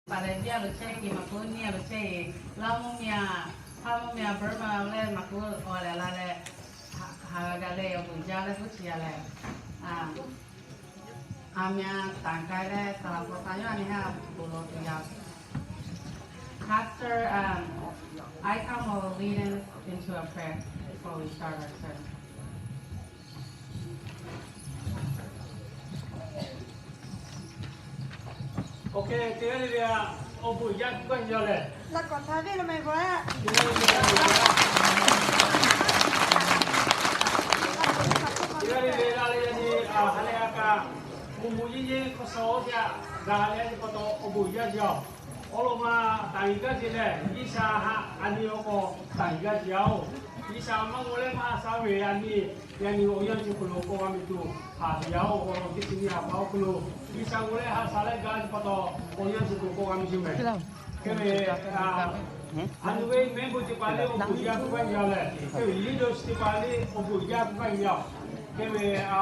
Paˍ lehˬ, nyiˇ a lo chehˇ ve maˇ k'oˆ, nyiˇ a lo chehˇ ve, Laˇ mvuhˇ miˬ a, Hpaˇ mvuhˇ miˬ a, Burma lehˬ maˇ k'oˆ, awˬ lehˬ la leh, ha, ha g'a leh awˬ bon jaˇ leh k'oˆ chi yaˇ lehˬ, a, a mya tanˍ k'ai leh, saˍ laˍ hk'aw taˍ yawˇ a nyi ha bon lawˬ tuˬ yaˇ. Pastor, um, Aikamo will lead us into a prayer before we start our service. Okay, teˇ g'aˇ le le a, awˬ bon jaˇ k'oˆ gaˇ yaˇ lehˬ, la k'awꞈ htaˇ ve la meh va. Teˇ g'aˇ le le la leh yaˇ nyi, a, ha leh a kaꞈ, mvuhˇ mvuhˇ yeˇ yeˇ hk'aw shaw oˇ ve a, gaˬ leh nyi pa taw awˬ bon jaˇ yaˇ-oˬ. Awˬ lawn ma taˍ gaˇ ce lehˬ, G'uiˬsha haꞈ a nyi awˬ k'aw taˍ gaˇ ce yaˇ-oˬ. G'uiˬsha maˇ g'aw leh maˇ haꞈ shaˉ ve a nyi, yaˇ nyi awˬ yanˇ chi hk'aw lo k'awꞈ g'a meh tuˬ haꞈ ve yaˇ-oˬ. Awˬ lawn teˇ chi nyi haꞈ pa awˬ hk'aw lo, G'uiˬsha g'aw leh haꞈ shaˉ leh gaˇ nyi pa taw, awˬ yanˇ chi hk'aw lo k'awꞈ g'a meh ce meh. Hk'e ve, a, a nyi ve member teˇ hpaˍ le awˬ bon jaˇ k'oˆ gaˇ yaˇ lehˬ, hk'e ve leaders teˇ hpaˍ le awˬ bon jaˇ k'oˆ gaˇ yaˇ. Hk'e ve, a,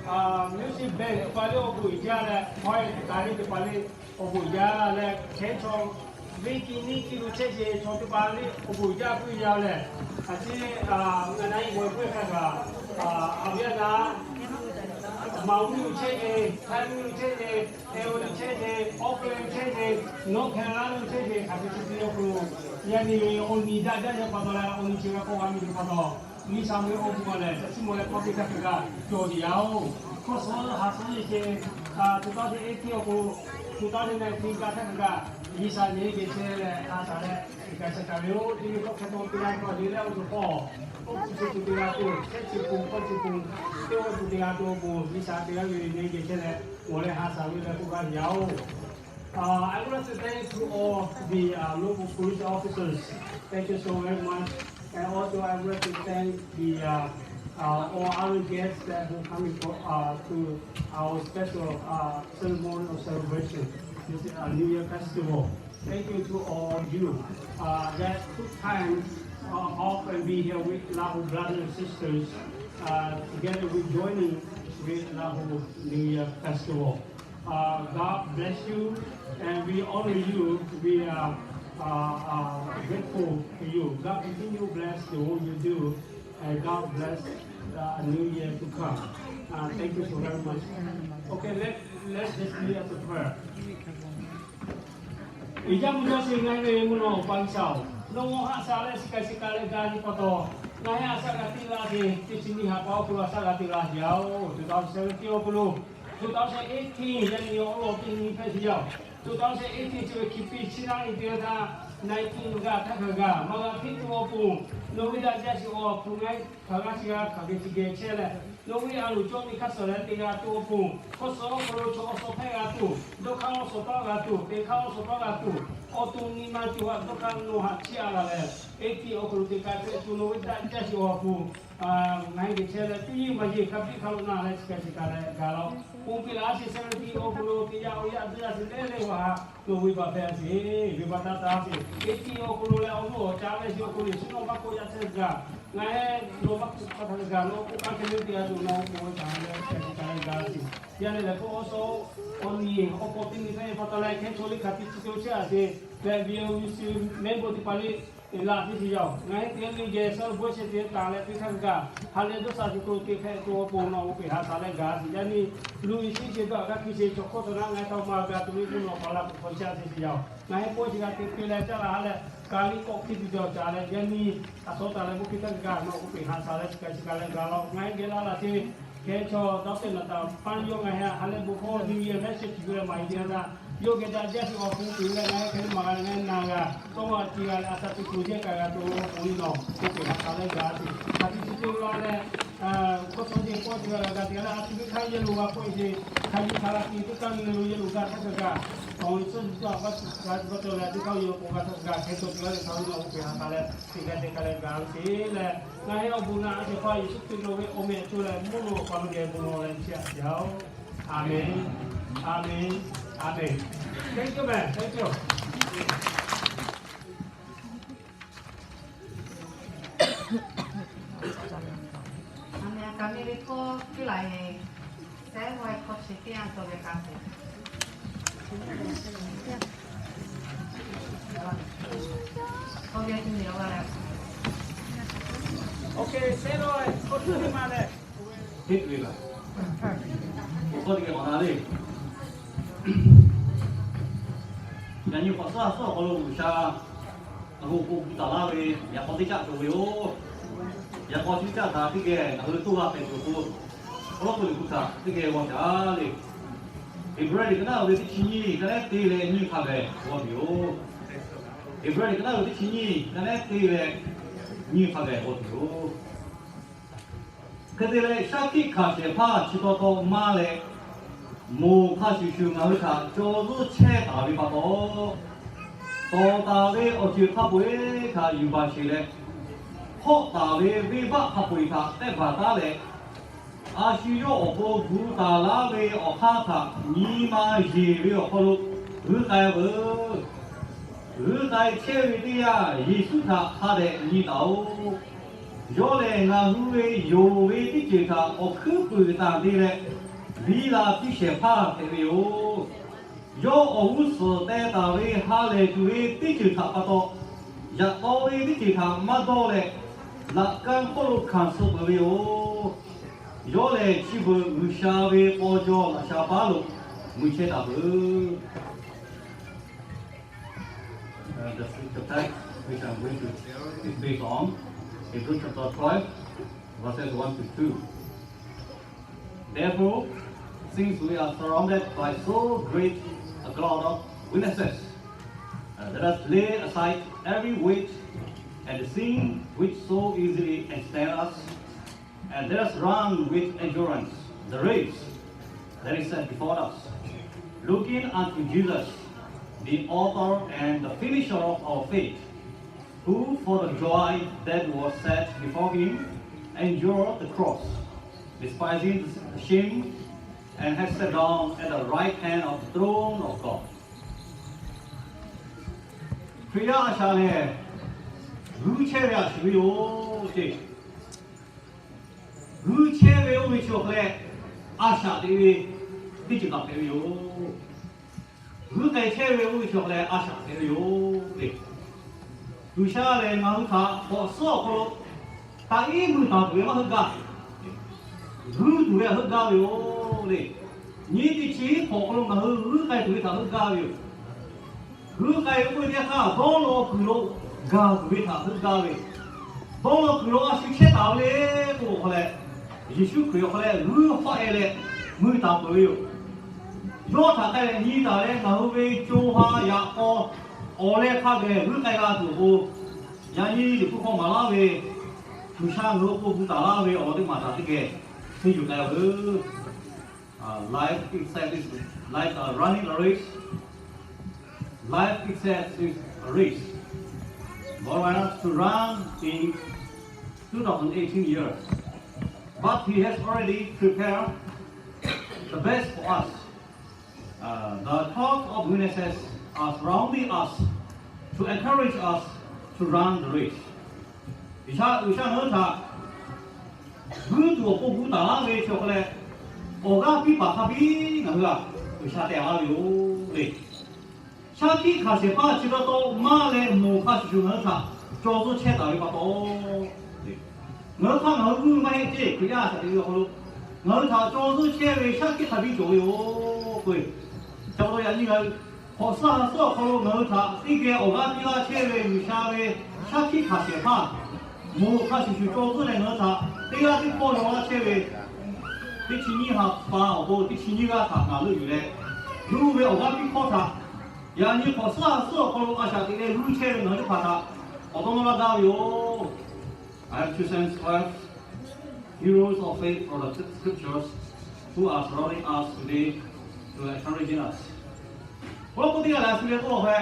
a, music band teˇ hpaˍ le awˬ bon jaˇ leh, choir teˇ hpaˍ le awˬ bon jaˇ leh, hk'e chaw venˇ kiˇ niˇ kiˇ lo chehˇ ce chaw teˇ hpaˍ le awˬ bon jaˇ k'oˆ yaˇ lehˬ, a ciˉ, a, ngaˬ na iˉ g'aw k'oˆ hk'a kaꞈ, a, a ve a na, Maˍ uiˍ chehˇ ve, Htaiˇ uiˍ chehˇ ve, Htaiˇ uiˍ chehˇ ve, Awˬ hk'aw lo chehˇ ve, North Carolina lo chehˇ ve, hk'aˬ hk'e chi teˇ awˬ hk'aw lo, yaˇ nyi ve awˬ nyi daꞈ jaˇ ve pa taw leh, awˬ nyi chi g'a k'awꞈ g'a meh ve pa taw, G'uiˬsha ve awˬ bon lehˬ, chi mawˬ leh k'awꞈ te hk'a kaꞈ cawˬ ve yaˇ-oˬ. Hkawˇ suhˉ haˍ suhˉ yeˬ ce, two thousand eighteen awˬ hk'aw lo, two thousand nineteen gaˬ htaˇ kaꞈ, G'uiˬsha nyi geh chehˇ leh a shaˍ leh, iˉ kaˆ shaˍ kaꞈ ve-oˬ, teˇ ve k'awꞈ hk'e taw te la k'awꞈ le leh awˬ to hk'aw, awˬ to chi tuˬ te g'a tuˬ, chehˇ chi pun, hkawˇ chi pun, teˇ g'aˇ tuˬ te g'a tuˬ awˬ bon, G'uiˬsha te g'a ve nyi geh chehˇ leh, mawˬ leh ha shaˍ ve leh k'oˆ gaˇ ve yaˇ-oˬ. Uh, I would like to thank to all the, uh, local police officers. Thank you so very much. And also, I would like to thank the, uh, uh, all other guests that who coming for, uh, to our special, uh, ceremonial celebration. This is a New Year festival. Thank you to all of you, uh, that took time, uh, off and be here with Lahu brothers and sisters, uh, together with joining with Lahu New Year festival. Uh, God bless you, and we honor you. We are, uh, uh, grateful to you. God continue bless the work you do, and God bless, uh, a new year to come. Uh, thank you so very much. Okay, let, let's just lead us a prayer. Iˉ jaˇ mvuh jaˇ sheˍ ngaˬ hui ve mvuhˇ naw pa G'uiˬsha-oˬ, nawˬ g'aw haꞈ shaˍ leh shiˍ kaˍ shiˍ kaˍ leh gaˇ nyi pa taw, ngaˬ hui a shaꞈ g'a teˇ g'aˇ ve teˇ chi nyi haꞈ pa awˬ hk'aw lo a shaꞈ g'a teˇ g'aˇ yaˇ-oˬ. Two thousand seventeen awˬ hk'aw lo, two thousand eighteen yaˇ nyi awˬ lawn teˇ nyi hpehꞈ ve yaˇ-oˬ. Two thousand eighteen chi ve hkiˬ piˇ chi naˆ nyi teˇ g'aˇ htaˇ, nineteen gaˬ htaˇ hk'a gaˬ maˇ g'a hpeˆ tuˬ awˬ pon, nawˬ ve daꞈ jaˇ sheˍ awˬ hk'aw ngaˬ hui hk'aˬ g'aˇ chi g'a hk'aˬ ve chi geh chehˇ leh, nawˬ ve a loˍ cawˇ ve hk'aˇ suh leh te g'a tuˬ awˬ pon, hk'aw suh awˬ hk'aw lo chaw awˬ suhˍ hpehˇ g'a tuˬ, dawˇ hk'aˇ awˬ suhˍ tawˆ g'a tuˬ, te hk'aˇ awˬ suhˍ tawˆ g'a tuˬ, awˬ to nyi ma tuˬ haꞈ dawˇ hk'aˇ nawˬ haꞈ chiˇ a la leh, eighteen awˬ hk'aw lo te k'ai hpehꞈ tuˬ nawˬ ve daꞈ jaˇ sheˍ awˬ pon, ngaˬ hui geh chehˇ leh teˇ nyi ma yeˬ hk'a biˇ hk'a lo na leh chi kaꞈ chi kaꞈ leh gaˬ la-oˬ. Oˇ piˇ laˇ sheˍ seventeen awˬ hk'aw lo teˇ yanˇ awˬ yanˇ a duˇ yaˇ sheˍ leh leh g'a haꞈ nawˬ ve baˬ hpehꞈ sheˍ, ve baˬ taˇ taˇ sheˍ. Eighteen awˬ hk'aw lo leh awˬ nuˇ awˬ caˉ leh chi awˬ hk'aw lo Yeˍsuˆ nawˬ maˇ k'oˆ yaˇ chehˇ gaˬ, ngaˬ hui nawˬ maˇ k'oˆ hk'aˬ htaˇ gaˬ nawˬ k'oˆ k'aˇ hk'e le te g'a tuˬ nawˬ k'oˆ ve htaꞈ leh chi kaꞈ leh gaˬ sheˍ. Yaˇ leh lehˬ k'o awˬ suhˍ awˬ nyi awˬ k'awꞈ teˇ nyi hpehꞈ ve pa taw leh hkehˇ chaw liˇ hk'a tiꞈ chi te-o chehˇ a sheˍ leh ve awˬ nyi chi member teˇ hpaˍ liˇ laꞈ teˇ sheˍ yaˇ-oˬ. Ngaˬ hui teˇ g'aˇ le geh suh bvuhˇ shehˍ te taˍ leh teˇ hk'aˇ kaꞈ ha leh dawˇ sha tuˬ hk'aw lo te hpehꞈ tuˬ awˬ pon nawˬ oˇ peˬ ha shaˍ leh gaˬ sheˍ. Yaˇ nyi luˬ iˉ shiˉ ce dawˇ a g'aˇ hkiˇ sheˍ chaw hk'oˆ chaw naˆ ngaˬ hui htaꞈ ma g'a tuˬ ve k'oˆ nawˬ hk'aˬ la k'o hk'aw caˇ sheˍ sheˍ yaˇ-oˬ. Ngaˬ hui pawˆ chi g'a te te leh caˇ la ha leh ka liˇ k'awꞈ hkiˇ tuˬ jaw caˍ leh yaˇ nyi a sawˉ taˍ leh k'oˆ piˇ htaˇ kaꞈ nawˬ oˇ peˬ ha shaˍ leh chi kaꞈ chi kaꞈ leh gaˬ la-oˬ. Ngaˬ hui geh laˇ laˬ sheˍ hkehˇ chaw dawˇ teˇ naˍ taˍ paˇ yawˇ ngaˬ hui ha leh bon hkawˇ New Year message tuˬ leh maˍ e te a taˇ, yawˇ geh daꞈ jaˇ sheˍ awˬ pon tuˬ leh ngaˬ hui hk'e le maˍ g'a leh ngaˬ hui na g'a tawˇ ma ti g'a leh a shaꞈ teꞈ kuˬ yehˇ kaꞈ g'a to awˬ pon nawˬ oˇ peˬ ha shaˍ leh gaˬ sheˍ. Hk'a tiꞈ chi te la leh, hk'aw suh ce pawˆ ce g'a gaˬ te g'a leh a shu ve hk'aˇ yehˬ lo g'a pawˆ e sheˍ. Hk'a yiˇ hk'a la ti teˇ kaˇ le lo yehˬ lo gaˬ htaˇ kaꞈ kaꞈ, awˬ suhˉ g'a g'a g'a cawˬ leh teˇ kaˇ yehˬ lo k'o g'a htaˇ kaꞈ kaꞈ hkehˇ chaw te g'a leh hk'a ve nawˬ oˇ peˬ ha shaˍ leh teˇ g'aˇ teˇ g'aˇ leh gaˬ sheˍ leh, ngaˬ hui awˬ bon naꞈ a sheˍ hpaˇ Yeˍsuˆ Hkriꞈ nawˬ ve awˬ meh co leh mvuhˇ naw pa lo geh bon lawˬ leh chehˇ a sheˍ-oˬ. Aˍmenˍ. Aˍmenˍ. Aˍmenˍ. Thank you, man. Thank you. Aˍmenˍ. Kaꞈ mi ve hkawˇ piˇ laˬ e, sehˉ g'awˇ hkawˇ chi teˇ yanˇ cawˬ ve k'a sheˍ. Yaꞈ nyi k'awꞈ suhˉ awˬ hk'aw lo G'uiˬsha ngaˬ hui awˬ pon gu taˍ laˇ ve yaꞈ k'aw teˇ caˆ cawˬ ve yoˬ. Yaꞈ k'aw teˇ caˆ htaꞈ teˇ geh ngaˬ hui toˇ g'a hpehꞈ tuˬ awˬ pon, awˬ lawn k'o, liꞈ hpu htaꞈ teˇ geh g'aw caˍ le. Heˍbrehˇ liꞈ ka naˉ ve teˇ chi nyiˇ ka nehˉ te leh nyiˇ hk'a geh g'aw tuˬ yoˬ. Heˍbrehˇ liꞈ ka naˉ ve teˇ chi nyiˇ ka nehˉ te leh nyiˇ hk'a geh g'aw tuˬ yoˬ. Hk'e te leh, shaˉ hkiˆ hkanˍ shehˍ hpaˇ chi taw taw maˇ leh, moˬ hk'a shuˍ shuˍ ngaˬ hui htaꞈ caw zuhˇ chehˇ taˍ ve pa taw, tawˍ taˍ ve awˬ ceuˬ hk'a peu-eˬ htaꞈ yuˬ baˬ sheˍ leh, hk'awˆ taˍ ve venˇbaˆ hk'a peu-eˬ htaꞈ tehˆ baˬ taˉ leh, a shu yawˇ awˬ pon gu taˍ laˇ ve awˬ hk'aˇ htaꞈ nyi ma yeˬ ve awˬ hk'aw lo g'uiˇ k'ai veuˬ. G'uiˇ k'ai chehˇ ve teˇ yanˇ, Yeˍsuˆ htaꞈ hk'a dehꞈ nyi taˍ-oꞈ. Yawˇ lehˬ, ngaˬ hui ve yonˍ ve teˇ ceuˬ htaꞈ awˬ hkuiˉ puiˍ taˍ te leh, biˇ la piˇ shehˍ hpaˇ hpehꞈ ve yoˬ. Yawˇ awˬ g'uˇ suhˍ teh taˍ ve ha lehˬ tuˬ ve teˇ ceuˬ htaꞈ pa taw, yaꞈ taw ve teˇ ceuˬ htaꞈ maˇ dawˇ leh, laꞈ kanˇ hk'oˆ lo hkanˍ suh peuˬ ve yoˬ. Yawˇ lehˬ, chi beuꞈ G'uiˬsha ve paw jaw laꞈ sha paˉ lo mui chehˇ taˍ peuˬ. Uh, the scripture text which I'm going to is based on Hebrews chapter twelve, verses one to two. Therefore, since we are surrounded by so great a cloud of witnesses, uh, let us lay aside every weight and the sin which so easily ensnares us, and let us run with endurance the race that is set before us, looking unto Jesus, the author and the finisher of our faith, who for the joy that was set before him endured the cross, despising the shame, and has sat down at the right hand of the throne of God. Hkriꞈ yaˇ a shaꞈ lehˬ, g'uiˇ chehˇ ve a shuˍ ve yoˬ ce. G'uiˇ chehˇ ve oˇ ve chi awˬ hk'aw leh, a shaꞈ teꞈ ve teˇ ceuˬ kaꞈ hpehꞈ ve yoˬ. G'uiˇ k'ai chehˇ ve oˇ ve chi awˬ hk'aw leh a shaꞈ hpehꞈ ve yoˬ le. G'uiˬsha lehˬ, ngaˬ hui htaꞈ k'awꞈ suhˉ awˬ hk'aw lo taꞈ iˉ mui taˍ tuˬ ve maˇ heuˆ gaˇ. G'uiˇ tuˬ ve htaꞈ heuˆ gaˇ ve yoˬ le. Nyi teˇ chi hk'awꞈ awˬ hk'aw lo ngaˬ hui g'uiˇ k'ai tuˬ ve htaꞈ heuˆ gaˇ ve yoˬ. G'uiˇ k'ai ve k'oˆ ve teˇ hk'aˇ, dawˇ law kuiˬ lo gaˬ tuˬ ve htaꞈ heuˆ gaˇ ve. Dawˇ law kuiˬ lo a shu chehˇ taˍ ve le k'oˆ awˬ hk'aw leh, Yeˍsuˆ Hkriꞈ awˬ hk'aw leh g'uiˇ hawˆ e leh mui taˍ peuˬ ve yoˬ. Yawˇ htaꞈ k'ai leh nyi taˍ leh ngaˬ hui ve co ha yaꞈ k'aw awˬ leh hk'a geh g'uiˇ k'ai g'a tuˬ awˬ pon, yaꞈ nyi Liꞈ hpu hk'aw maˍ laˇ ve G'uiˬsha ngaˬ hui awˬ pon gu taˍ laˇ ve awˬ lawn teˇ maˬ htaꞈ teˇ geh henˇ yuˬ k'ai-o. Uh, life itself is like a running a race. Life itself is a race. God wants us to run in two thousand eighteen year. But He has already prepared the best for us. Uh, the cloud of witnesses are surrounding us to encourage us to run the race. G'uiˬsha, G'uiˬsha ngaˬ hui htaꞈ g'uiˇ tuˬ awˬ pon gu taˍ laˇ ve chi awˬ hk'aw leh, awˬ g'aˇ piˇ paˍ hk'a biˇ ngaˬ hui htaꞈ G'uiˬsha teh laˇ ve yoˬ le. Shaˉ hkiˆ hkanˍ shehˍ hpaˇ chi pa taw maˇ leh moˬ hk'a shuˍ shuˍ ngaˬ hui htaꞈ caw zuhˇ chehˇ taˍ ve pa taw, ngaˬ hui hk'aˇ ngaˬ hui g'uiˇ maˇ heˆ ceˇ. Hkriꞈ yaˇ shaꞈ teꞈ ve awˬ hk'aw lo ngaˬ hui htaꞈ caw zuhˇ chehˇ ve shaˉ hkiˆ hk'a biˇ cawˬ ve yoˬ k'o, ca pa taw yaꞈ nyi ngaˬ hui hk'awꞈ suhˉ ha suhˉ awˬ hk'aw lo ngaˬ hui htaꞈ teˇ geh awˬ g'aˇ piˇ laˇ chehˇ ve G'uiˬsha ve shaˉ hkiˆ hkanˍ shehˍ hpaˇ, moˬ hk'a shuˍ shuˍ caw zuhˇ leh ngaˬ hui htaꞈ teˇ g'aˇ teˇ hkawˇ yaw laˇ chehˇ ve teˇ chi nyiˇ ha pa awˬ pon teˇ chi nyiˇ g'aˇ htaꞈ ngaˬ leuˆ yuˬ leh, yawˇ hui ve awˬ g'aˇ piˇ hkawˇ htaꞈ yaꞈ nyi hk'awꞈ suhˉ ha suhˉ awˬ hk'aw lo a shaꞈ teꞈ leh g'uiˇ chehˇ ve ngaˬ hui teˇ hpaˍ htaꞈ awˬ taw nawˇ laˇ gaˇ ve yoˬ. I have chosen twelve heroes of faith from the scriptures who are surrounding us today to encouraging us. Awˬ lawn k'o, teˇ g'aˇ lehˬ a shu leh k'oˆ law hk'e,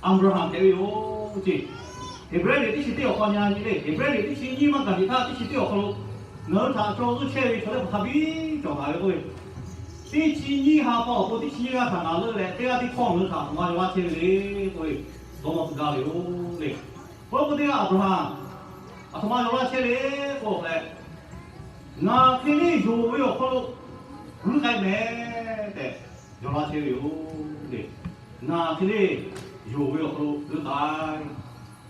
Aˍbraˍhanˍ hpehꞈ ve yoˬ ceˇ. Heˍbrehˇ liꞈ teˇ chi teˇ awˬ hk'aw nyi nyi le, Heˍbrehˇ liꞈ teˇ chi nyiˇ maˇ gaˬ sheˍ htaˇ, teˇ chi teˇ awˬ hk'aw lo ngaˬ hui htaꞈ caw zuhˇ chehˇ ve chaw teˇ hpaˍ hk'a biˇ cawˬ taˍ ve k'oˆ ve, teˇ chi nyiˇ ha pa awˬ pon teˇ chi nyiˇ g'aˇ htaꞈ ngaˬ leuˆ leh, teˇ g'aˇ teˇ hkawˇ ngaˬ hui htaꞈ awˬ ma yaw laˇ chehˇ ve le k'oˆ ve, dawˇ nawˇ tcuh gaˇ ve yoˬ le. Awˬ lawn k'o, teˇ g'aˇ Aˍbraˍhanˍ aˬ htoꞈ ma yaw laˇ chehˇ le k'oˆ leh, ngaˬ hk'e le yonˍ ve awˬ hk'aw lo g'uiˇ k'ai mehˍ tehꞈ yaw laˇ chehˇ ve yoˬ le. Ngaˬ hk'e le yonˍ ve awˬ hk'aw lo g'uiˇ k'ai.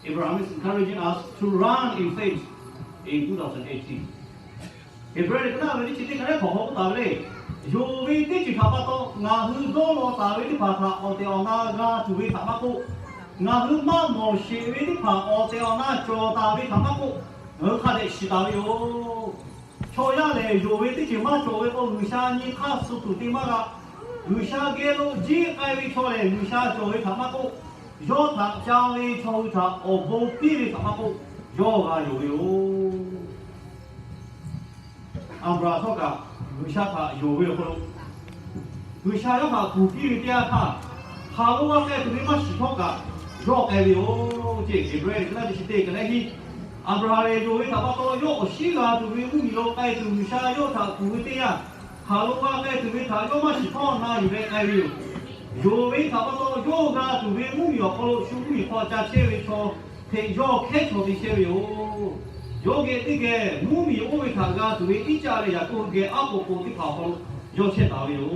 Abraham is encouraging us to run in faith. in two thousand eighteen. Heˍbrehˇ liꞈ ka naˆ ve teˇ chi teˇ ka leh hk'awꞈ hk'aw k'oˆ taˍ ve le. Yonˍ ve teˇ ceuˬ htaꞈ pa taw ngaˬ hui dawˇ law taˍ ve teˇ hpaˍ htaꞈ awˬ tehˬ awˬ na g'a tuˬ ve htaꞈ maˇ k'oˆ, ngaˬ hui maˇ mawˬ sheˍ ve teˇ hpaˍ awˬ tehˬ awˬ na cawˬ taˍ ve htaꞈ maˇ k'oˆ, ngaˬ hui hk'a dehꞈ shiˍ taˍ ve yoˬ. Chaw yaˇ lehˬ, yonˍ ve teˇ ceuˬ maˇ cawˬ ve k'o, G'uiˬsha nyi hk'aˇ suh tuˬ te maˇ g'a. G'uiˬsha geh lo jiˇ k'ai ve chaw lehˬ, G'uiˬsha cawˬ ve htaꞈ maˇ k'oˆ, yawˇ htaꞈ ca ve chaw hui htaꞈ awˬ bon piˇ ve htaꞈ maˇ k'oˆ, yawˇ g'a yonˍ ve yoˬ. Aˍbraˍhanˍ htawˇ kaꞈ G'uiˬsha htaꞈ yonˍ ve awˬ hk'aw lo, G'uiˬsha yawˇ htaꞈ kuˬ piˇ ve teˇ yanˇ htaˇ, hk'aˬ lo g'a k'ai tuˬ ve maˇ shiˍ htawˇ kaꞈ, yawˇ k'ai ve yoˬ ceˇ. Heˍbrehˇ liꞈ ka naˆ teˇ chi teˇ ka leh hiˆ, Aˍbraˍhanˍ lehˬ yonˍ ve htaꞈ pa taw yawˇ awˬ shinˉ g'a tuˬ ve mvuhˇmiˬ lo k'ai tuˬ G'uiˬsha yawˇ htaꞈ kuˬ ve teˇ yanˇ, hk'aˬ lo g'a k'ai tuˬ ve htaꞈ yawˇ maˇ shiˍ htawˇ na yuˬ leh k'ai ve yoˬ. Yonˍ ve htaꞈ pa taw yawˇ g'a tuˬ ve mvuhˇmiˬ awˬ hk'aw lo shu mvuhˇmiˬ hk'aw ca chehˇ ve chaw hk'e yawˇ hkehˉ chaw te chehˇ ve yoˬ. Yawˇ geh teˇ geh mvuhˇmiˬ oˇ ve htaꞈ g'a tuˬ ve Iˉcaˆ leh Yaˍkoˆ geh aˉ po k'o teˇ hpaˍ awˬ hk'aw lo yawˇ chehˇ taˍ ve yoˬ.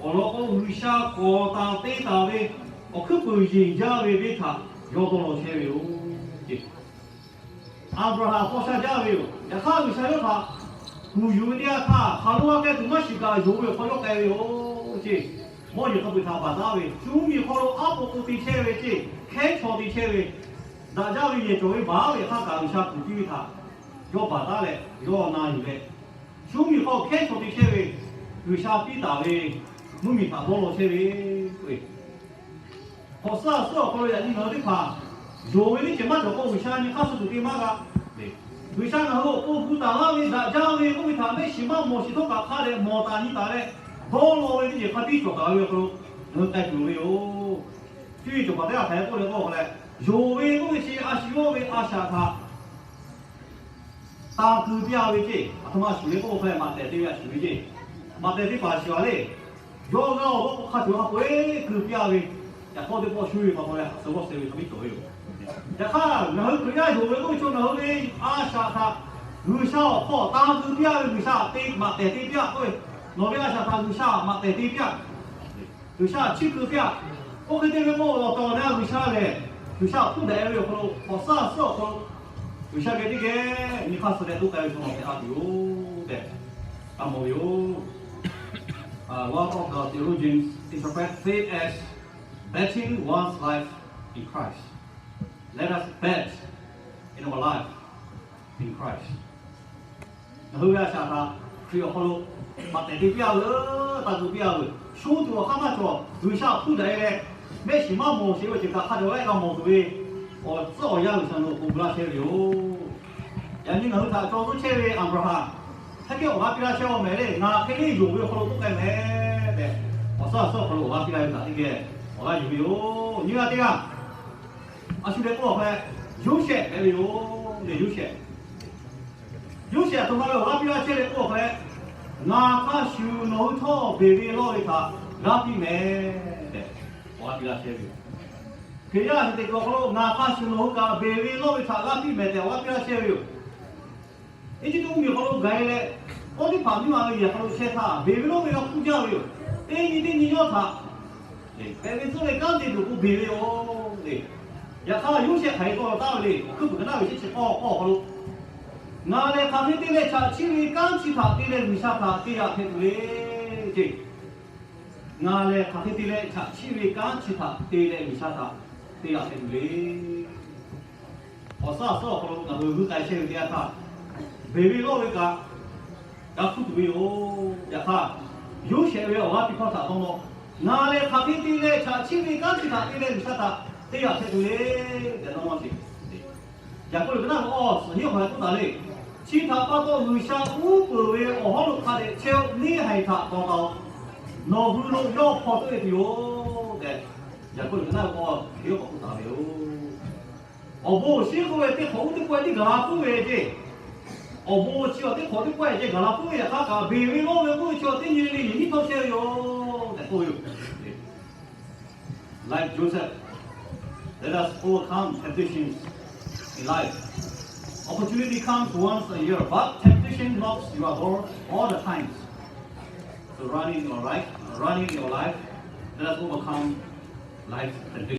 Awˬ lawn k'o, G'uiˬsha k'awꞈ taˍ te taˍ ve awˬ hkuiˉ puiˍ yeˬ jaˇ ve venˇ htaꞈ yawˇ dawˇ law chehˇ ve yoˬ. Aˍbraˍhanˍ paw sha jaˇ ve yoˬ. Yaꞈ hk'aˇ, G'uiˬsha yawˇ htaꞈ kuˬ yuˬ ve teˇ yanˇ htaˇ, hk'aˬ lo g'a k'ai tuˬ maˇ shiˍ kaꞈ yonˍ ve awˬ hk'aw yawˇ k'ai ve yoˬ ceˇ. Mawˇ yeˬ hk'a peu-eˬ htaꞈ baˬ taˉ ve, shu mvuhˇmiˬ hk'aw lo aˉ po k'o te chehˇ ve ceˇ, hkehˉ chaw te chehˇ ve, daꞈ jaˇ ve yehˬ cawˬ ve baˬ ve htaˇ kaꞈ G'uiˬsha kuˬ piˇ ve htaꞈ yawˇ baˬ taˉ leh yawˇ na yuˬ leh, shu mvuhˇmiˬ hk'aw hkehˉ chaw te chehˇ ve, G'uiˬsha piˇ taˍ ve mvuhˇmiˬ htaꞈ dawˇ law chehˇ ve k'o, hk'awꞈ suhˉ suhˉ awˬ hk'aw lo yaꞈ nyi ngaˬ hui teˇ hpaˍ yonˍ ve teˇ ceuˬ maˇ cawˬ k'o, G'uiˬsha nyi hk'aˇ suh tuˬ te maˇ g'a. G'uiˬsha ngaˬ hui awˬ pon gu taˍ laˇ ve daꞈ jaˇ ve k'oˆ ve htaꞈ mehˆ shiˍ maˇ mawˬ shiˍ htawˇ kaꞈ hk'a dehꞈ mawˬ taˍ nyi taˍ leh, dawˇ law ve teˇ ceuˬ hk'a biˇ cawˬ taˍ ve awˬ hk'aw lo ngaˬ hui k'ai tuˬ ve yoˬ. Cuˇ yiˍ cawˬ paˍ teˇ g'aˇ hk'aˬ hk'e k'oˆ leh k'oˆ leh, yonˍ ve k'oˆ ve chi a shu yawˇ ve a shaꞈ htaꞈ taˇ keu piˇ-a ve ceˇ. Aˬ htoꞈ ma shuˍ le k'oˆ hk'e leh, maꞈ tehˬ te ve a shuˍ ve ceˇ. Maꞈ tehˬ teˇ hpaˍ shuˍ-a le. Yawˇ g'aˇ awˬ lawn k'o hk'a shuˍ hk'a peu-eˬ keu piˇ-a ve, yaꞈ k'aw teˇ pawˆ shu ve pa taw leh, suh g'awˇ suh ve hk'a biˇ cawˬ ve yoˬ. Yaꞈ hk'aˇ, ngaˬ hui Hkriꞈ yaˇ yonˍ ve k'oˆ ve chaw ngaˬ hui ve a shaꞈ htaꞈ G'uiˬsha awˬ hk'aw taˇ keu piˇ-a ve, G'uiˬsha te maꞈ tehˬ te piˇ-a k'oˆ ve, nawˬ ve a shaꞈ htaꞈ G'uiˬsha maꞈ tehˬ te piˇ-a. G'uiˬsha chiˇ keu piˇ-a. Oˇ hk'e te ve k'o, awˬ tehˬ awˬ na G'uiˬsha lehˬ, G'uiˬsha hpuˇ daꞈ-e ve awˬ hk'aw lo, hk'awꞈ suhˉ suhˉ awˬ hk'aw lo, G'uiˬsha geh teˇ geh nyi hk'aˇ suh leh toˇ k'ai ve chaw nawˬ hpehꞈ la tuˬ yoˬ tehꞈ, a mawˬ ve yoˬ. One of the theologians interpret faith as betting one's life in Christ. Let us bet in our life in Christ. Ngaˬ hui ve a shaꞈ htaꞈ Hkriꞈ awˬ hk'aw lo maꞈ tehˬ te piˇ-a veuˬ, taˇ keu piˇ-a veuˬ. Shu tuˬ awˬ hk'aˇ maˇ cawˬ, G'uiˬsha hpuˇ daꞈ-e leh, mehˆ shiˍ maˇ mawˬ sheˍ ve ceuˬ kaꞈ hk'a dehꞈ awˬ laiˉ g'a mawˬ tuˬ ve awˬ tcuhˉ awˬ yanˇ G'uiˬsha nawˬ awˬ pon gu laˇ chehˇ ve yoˬ. Yaꞈ nyi ngaˬ hui htaꞈ caw zuhˆ chehˇ ve Aˍbraˍhanˍ, hk'aˬ hk'e awˬ g'aˇ piˇ laˇ chehˇ-a mehˍ le, ngaˬ hk'e le yonˍ ve awˬ hk'aw lo k'oˆ k'ai mehˍ tehꞈ, awˬ suhˉ awˬ suhˉ awˬ hk'aw lo awˬ g'aˇ piˇ laˇ ve htaꞈ teˇ geh awˬ g'aˇ yuˬ ve yoˬ. Nyiˇ g'aˇ teˇ g'aˇ, a shu leh k'oˆ awˬ hk'aw leh, Yoˇsehꞈ hpehꞈ ve yoˬ le. Yoˇsehꞈ, Yoˇsehꞈ aˬ htoꞈ ma ve awˬ g'aˇ piˇ laˇ chehˇ leh k'oˆ awˬ hk'aw leh, ngaˬ hk'a shuˍ nawˬ hui htawˇ beˬ ve lawˇ ve htaꞈ g'aˇ piˇ mehˍ tehꞈ, awˬ g'aˇ piˇ laˇ chehˇ ve yoˬ. Hkriꞈ yaˇ a shu teꞈ kuiˬ awˬ hk'aw lo ngaˬ hk'a shuˍ nawˬ hui kaꞈ beˬ ve lawˇ ve htaꞈ g'aˇ piˇ mehˍ tehꞈ awˬ g'aˇ piˇ laˇ chehˇ ve yoˬ. Eˇjiˇtuꞈ mvuhˇmiˬ awˬ hk'aw lo gaˬ-e leh, Pawˇtiˆhpaˍ miˇ ma ve yehˬ hk'aw lo chehˇ htaˇ, beˬ ve lawˇ ve g'a hpuˇ jaˇ ve yoˬ. Teˇ nyi teˇ nyi yawˇ htaꞈ pehꞈ ve tcuhˇ ve kanˉ te tuˬ k'o beˬ ve yoˬ le. Yaꞈ hk'aˇ, Yoˇsehꞈ hk'aˬ hk'e k'oˆ law taˍ ve le. Awˬ hkuiˉ puiˍ ka naˆ ve chi chi k'awˇ k'awˇ awˬ hk'aw lo, ngaˬ lehˬ hk'aˬ hk'e te leh chaꞈ chiˇ ve kanˉ chi htaꞈ te leh G'uiˬsha htaꞈ te yaꞈ hpehꞈ tuˬ le ceˇ. Ngaˬ lehˬ hk'aˬ hk'e te leh chaꞈ chiˇ ve kanˉ chi htaꞈ te leh G'uiˬsha htaꞈ te yaꞈ hpehꞈ tuˬ le. Awˬ suhˉ awˬ suhˉ awˬ hk'aw lo ngaˬ hui g'uiˇ k'ai chehˇ ve teˇ yanˇ htaˇ, beˬ ve lawˇ ve kaꞈ g'a hpuˇ tuˬ ve yoˬ. Yaꞈ hk'aˇ, Yoˇsehꞈ ve awˬ g'aˇ piˇ hkawˇ htaꞈ dawˇ nawˇ, ngaˬ lehˬ hk'aˬ hk'e te leh chaꞈ chiˇ ve kanˉ chi htaꞈ te leh G'uiˬsha htaꞈ te yaꞈ hpehꞈ tuˬ le tehꞈ dawˇ nawˇ sheˍ. Yaˍkoˆ liꞈ ka naˆ ve awˬ suhˍ hiˉ awˬ hk'aw leh k'oˆ taˍ le. Chi htaꞈ pa taw G'uiˬsha uˉ peunˍ ve awˬ hawˉ lo hk'a dehꞈ chehˇ-oˆ. Neˇhaiˬ htaꞈ dawˬ taˍ-oꞈ. Nawˬ hui lo yawˇ hpaw tawˆ-e tuˬ yoˬ tehꞈ, Yaˍkoˆ liꞈ ka naˆ ve awˬ suhˍ hiˉ awˬ hk'aw k'oˆ taˍ ve yoˬ. Awˬ bon awˬ shinˉ k'oˆ ve teˇ hk'awꞈ uˉ teˇ pawehˇ teˇ gaˬ la puiˉ ve ceˇ. Awˬ bon awˬ chi awˬ teˇ hk'awꞈ teˇ pawehˇ ceˇ gaˬ la puiˉ ve yaꞈ hk'aˇ kaꞈ, beˬ ve lawˇ ve k'oˆ ve chi awˬ teˇ nyi le le yehˬ nyiˇ htawˇ chehˇ ve yoˬ tehꞈ k'oˆ ve yoˬ. Like Joseph, let us overcome temptations in life. Opportunity comes once a year, but temptation knocks your door all the times. So running in your life, running in your life, let us overcome life's temptation.